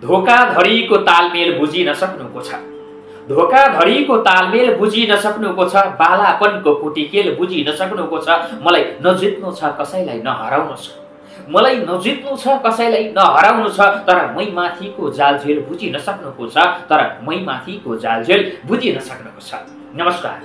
धोखाधडीको तालमेल बुझिन सक्नुको छ। धोखाधडीको तालमेल बुझिन सक्नुको छ। बालापनको कुटिकेल बुझिन सक्नुको छ। मलाई नजित्नु छ कसैलाई नहराउनु छ। मलाई नजित्नु छ कसैलाई नहराउनु छ। तर मै माथिको जालझेल बुझिन सक्नुको छ। तर मै माथिको जालझेल बुझिन सक्नुको छ। नमस्कार,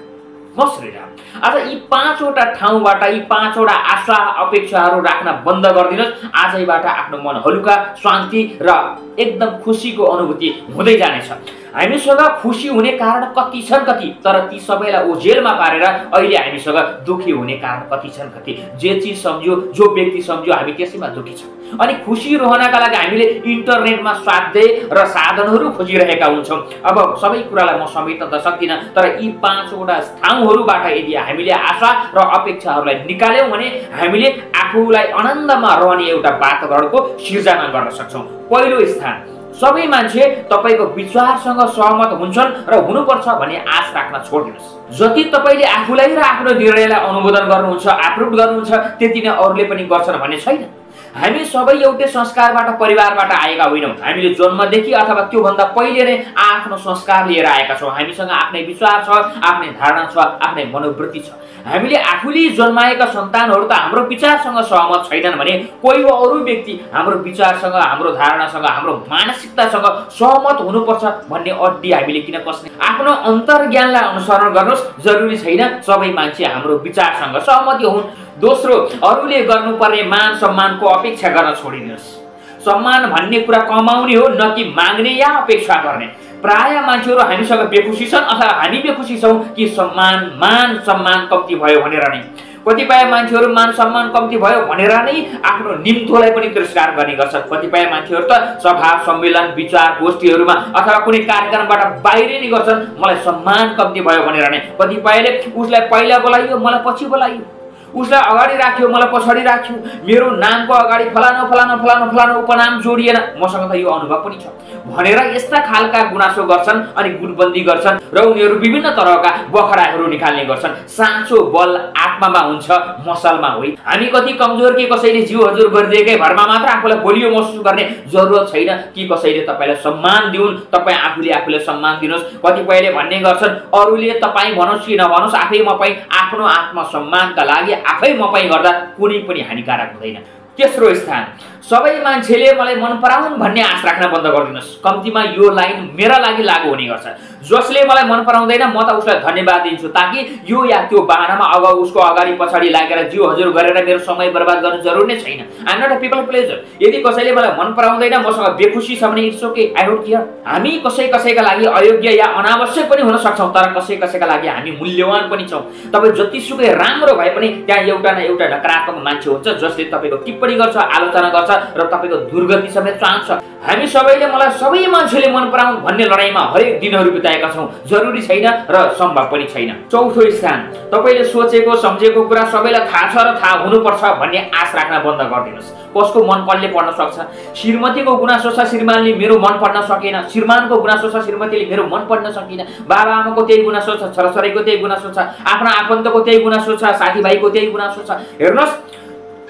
म श्रीराम। आज यी 5 वटा ठाउँबाट यी 5 वटा आशा अपेक्षाहरू राख्न बन्द गरिदिनुहोस्। आजैबाट आफ्नो मन हलुका, शान्ति र एकदम खुसीको अनुभूति हुँदै जानेछ। हामीसँग खुसी हुने कारण कति छन् कति, तर ती सबैलाई ओझेलमा पारेर अहिले हामीसँग दुखी हुने कारण कति छन् कति। जे चिज सम्झ्यो, जो व्यक्ति सम्झ्यो, हामी त्यसैमा दुखी छौँ। अनि खुसी रहनका लागि हामीले इन्टरनेटमा साध्य र साधनहरू खोजिरहेका हुन्छौँ। अब सबै कुरालाई म समेट्न त सक्दिनँ, तर यी 5 वटा ठाउँहरूबाट यदि हामीले आशा र अपेक्षाहरूलाई निकाल्यौँ भने हामीले आफूलाई आनन्दमा रहने एउटा वातावरणको सिर्जना गर्न सक्छौँ। पहिलो स्थान, सबै मान्छे तपाईको विचारसँग सहमत हुन्छन् र हुनुपर्छ भन्ने आश राख्न छोड्दिनुहोस्। जति तपाईले आफूलाई र आफ्नो निर्णयलाई अनुमोदन गर्नुहुन्छ, अप्रुभ गर्नुहुन्छ, त्यति नै अरूले पनि गर्छन् भन्ने छैन। हामी सबै एउटै संस्कारबाट, परिवारबाट आएका होइनौँ। हामीले जन्मदेखि अथवा त्योभन्दा पहिले नै आफ्नो संस्कार लिएर आएका छौँ। हामीसँग आफ्नै विचार छ, आफ्नै धारणा छ, आफ्नै मनोवृत्ति छ। हामीले आफूले जन्माएका सन्तानहरू त हाम्रो विचारसँग सहमत छैनन् भने कोही अरू व्यक्ति हाम्रो विचारसँग, हाम्रो धारणासँग, हाम्रो मानसिकतासँग सहमत हुनुपर्छ भन्ने अड्डी हामीले किन कस्ने? आफ्नो अन्तर्ज्ञानलाई अनुसरण गर्नुहोस्। जरुरी छैन सबै मान्छे हाम्रो विचारसँग सहमति हुन्। दोस्रो, अरूले गर्नुपर्ने मान सम्मानको अपेक्षा गर्न छोडिदिनुहोस्। सम्मान भन्ने कुरा कमाउने हो, न कि माग्ने या अपेक्षा गर्ने। प्राय मान्छेहरू हामीसँग बेखुसी छन् अथवा हामी बेखुसी छौँ कि मान सम्मान कम्ती भयो भनेर नै। कतिपय मान्छेहरू मान सम्मान कम्ती भयो भनेर नै आफ्नो निम्तोलाई पनि तिरस्कार गर्ने गर्छन्। कतिपय मान्छेहरू त सभा, सम्मेलन, विचार गोष्ठीहरूमा अथवा कुनै कार्यक्रमबाट बाहिर नै गर्छन् मलाई सम्मान कम्ती भयो भनेर नै। कतिपयले उसलाई पहिला बोलाइयो, मलाई पछि बोलाइयो, उसलाई अगाडि राख्यो, मलाई पछाडि राख्यो, मेरो नामको अगाडि फलानो फलानो फलानो फलानो उपनाम जोडिएन, मसँग त यो अनुभव पनि छ भनेर यस्ता खालका गुनासो गर्छन् अनि गुटबन्दी गर्छन् र उनीहरू विभिन्न तरहका बखडाहरू निकाल्ने गर्छन्। साँचो बल आत्मामा हुन्छ, मसलमा होइन। हामी कति कमजोर कि कसैले जिउ हजुर गरिदिएकै भरमा मात्र आफूलाई बलियो महसुस गर्ने जरुरत छैन कि कसैले तपाईलाई सम्मान दिउन्। तपाईँ आफूले आफूलाई सम्मान दिनुहोस्। कतिपयले भन्ने गर्छन् अरूले तपाईँ भनोस् कि नभनोस्, आफै मपै आफ्नो आत्मसम्मानका लागि आफै मपै गर्दा कुनै पनि हानिकारक हुँदैन। तेस्रो स्थान, सबै मान्छेले मलाई मन पराउन् भन्ने आश राख्न बन्द गरिदिनुहोस्। कम्तीमा यो लाइन मेरा लागि लागू हुने गर्छ। जसले मलाई मन पराउँदैन म त उसलाई धन्यवाद दिन्छु, ताकि यो या त्यो बहानामा उसको अगाडि पछाडि लागेर जिउ हजुर गरेर मेरो समय बर्बाद गर्नु जरुरी नै छैन। I am not a people pleaser. यदि कसैले मलाई मन पराउँदैन, मसँग बेखुसी छ भने it's okay, I don't care. हामी कसैका लागि अयोग्य या अनावश्यक पनि हुन सक्छौँ, तर कसैका लागि हामी मूल्यवान पनि छौँ। तपाईँ जतिसुकै राम्रो भए पनि त्यहाँ एउटा न एउटा नकारात्मक मान्छे हुन्छ जसले तपाईँको टिप्पणी गर्छ, आलोचना गर्छ र तपाईँको दुर्गति समेत चाहन्छ। हामी सबैले मलाई सबै मान्छेले मन पराउन् भन्ने लडाईँमा हरेक दिनहरू बिताएका छौँ। जरुरी छैन र सम्भव पनि छैन। चौथो स्थान, तपाईँले सोचेको सम्झेको कुरा सबैलाई थाहा छ र थाहा हुनुपर्छ भन्ने आश राख्न बन्द गरिदिनुहोस्। कसको मन कसले पढ्न सक्छ? श्रीमतीको गुनासो छ, श्रीमानले मेरो मन पढ्न सकेन। श्रीमानको गुनासो छ, श्रीमतीले मेरो मन पढ्न सकिन। बाबा आमाको त्यही गुनासो छ, छोराछोरीको त्यही गुनासो छ, आफ्ना आफन्तको त्यही गुनासो छ, साथीभाइको त्यही गुनासो छ। हेर्नुहोस्,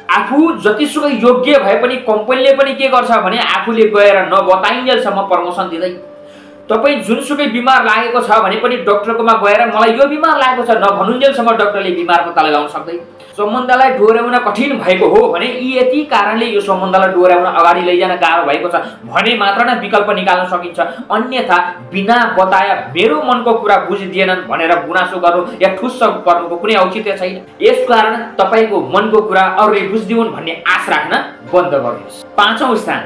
आफू जतिसुकै योग्य भए पनि कम्पनीले पनि के गर्छ भने आफूले गएर नबताइन्जेलसम्म प्रमोसन दिँदैन। तपाईँ जुनसुकै बिमार लागेको छ भने पनि डक्टरकोमा गएर मलाई यो बिमार लागेको छ नभनुन्जेलसम्म डक्टरले बिमार पत्ता लगाउन सक्दैन। सम्बन्धलाई डोर्याउन कठिन भएको हो भने यति कारणले यो सम्बन्धलाई डोर्याउन अगाडि लैजान गाह्रो भएको छ भने मात्र नै विकल्प निकाल्न सकिन्छ। अन्यथा बिना बताए मेरो मनको कुरा बुझिदिएनन् भनेर गुनासो गर्नु या ठुस्स गर्नुको कुनै औचित्य छैन। यसकारण तपाईको मनको कुरा अरूले बुझिदिउन् भन्ने आश राख्न बन्द गर्नुहोस्। पाँचौं स्थान,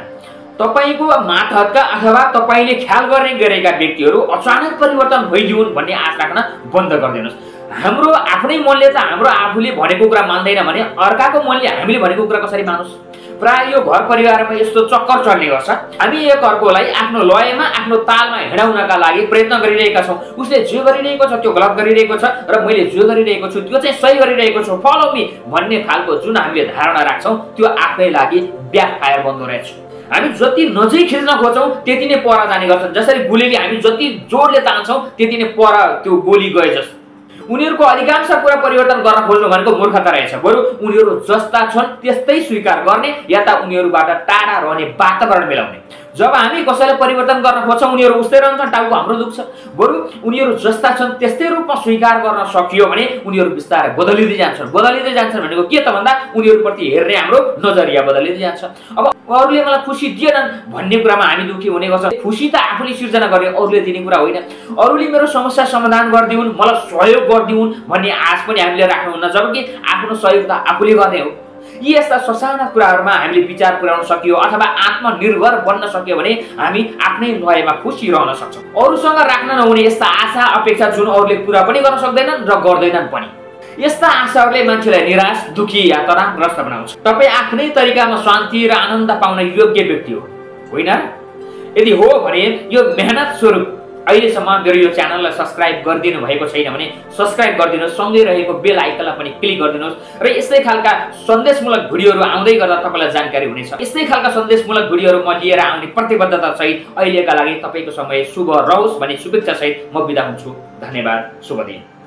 तपाईको मातहतका अथवा तपाईले ख्याल गर्ने गरेका व्यक्तिहरू अचानक परिवर्तन भइदिउन् भन्ने आश राख्न बन्द गरिदिनुहोस्। हाम्रो आफ्नै मनले त हाम्रो आफूले भनेको कुरा मान्दैन भने अर्काको मनले हामीले भनेको कुरा कसरी मानोस्? प्राय यो घर परिवारमा यस्तो चक्कर चल्ने गर्छ। हामी एक अर्कोलाई आफ्नो लयमा, आफ्नो तालमा हिँडाउनका लागि प्रयत्न गरिरहेका छौँ। उसले जे गरिरहेको छ त्यो गलत गरिरहेको छ र मैले जे गरिरहेको छु त्यो चाहिँ सही गरिरहेको छु, फलो मी भन्ने खालको जुन हामीले धारणा राख्छौँ त्यो आफ्नै लागि ब्याकफायर बन्दो रहेछ। हामी जति नजिक खिच्न खोज्छौँ त्यति नै पर जाने गर्छन्। जसरी गोलीले हामी जति जोडले तान्छौँ त्यति नै पर त्यो गोली गए जस्तो। उनीहरूको अधिकांश कुरा परिवर्तन गर्न खोज्नु भनेको मूर्खता रहेछ। बरु उनीहरू जस्ता छन् त्यस्तै स्वीकार गर्ने या त उनीहरूबाट टाढा रहने वातावरण मिलाउने। जब हामी कसैलाई परिवर्तन गर्न खोज्छौँ उनीहरू उस्तै रहन्छन्, टाउको हाम्रो दुख्छ। बरु उनीहरू जस्ता छन् त्यस्तै रूपमा स्वीकार गर्न सकियो भने उनीहरू बिस्तारै बदलिँदै जान्छन्। बदलिँदै जान्छन् भनेको के त भन्दा उनीहरूप्रति हेर्ने हाम्रो नजरिया बदलिँदै जान्छ। अब अरूले मलाई खुसी दिएनन् भन्ने कुरामा हामी दुःखी हुने गर्छ। खुसी त आफूले सिर्जना गर्ने, अरूले दिने कुरा होइन। अरूले मेरो समस्या समाधान गरिदिउन्, मलाई सहयोग गरिदिउन् भन्ने आश पनि हामीले राख्नुहुन्न, जबकि आफ्नो सहयोग त आफूले गर्ने हो। यी यस्ता ससाना कुराहरूमा हामीले विचार पुर्याउन सकियो अथवा आत्मनिर्भर बन्न सक्यो भने हामी आफ्नै लयमा खुसी रहन सक्छौँ। अरूसँग राख्न नहुने यस्ता आशा अपेक्षा जुन अरूले पुरा पनि गर्न सक्दैनन् र गर्दैनन् पनि, यस्ता आशाहरूले मान्छेलाई निराश, दुखी या तनावग्रस्त बनाउँछ। तपाईँ आफ्नै तरिकामा शान्ति र आनन्द पाउन योग्य व्यक्ति हो, होइन? यदि हो भने यो मेहनत स्वरूप अहिलेसम्म मेरो यो च्यानललाई सब्स्क्राइब गरिदिनु भएको छैन भने सब्स्क्राइब गरिदिनुहोस्, सँगै रहेको बेल आइकनलाई पनि क्लिक गरिदिनुहोस् र यस्तै खालका सन्देशमूलक भिडियोहरू आउँदै गर्दा तपाईँलाई जानकारी हुनेछ। यस्तै खालका सन्देशमूलक भिडियोहरू म लिएर आउने प्रतिबद्धता सहित अहिलेका लागि तपाईँको समय शुभ रहोस् भन्ने शुभेच्छा सहित म बिदा हुन्छु। धन्यवाद, शुभ दिन।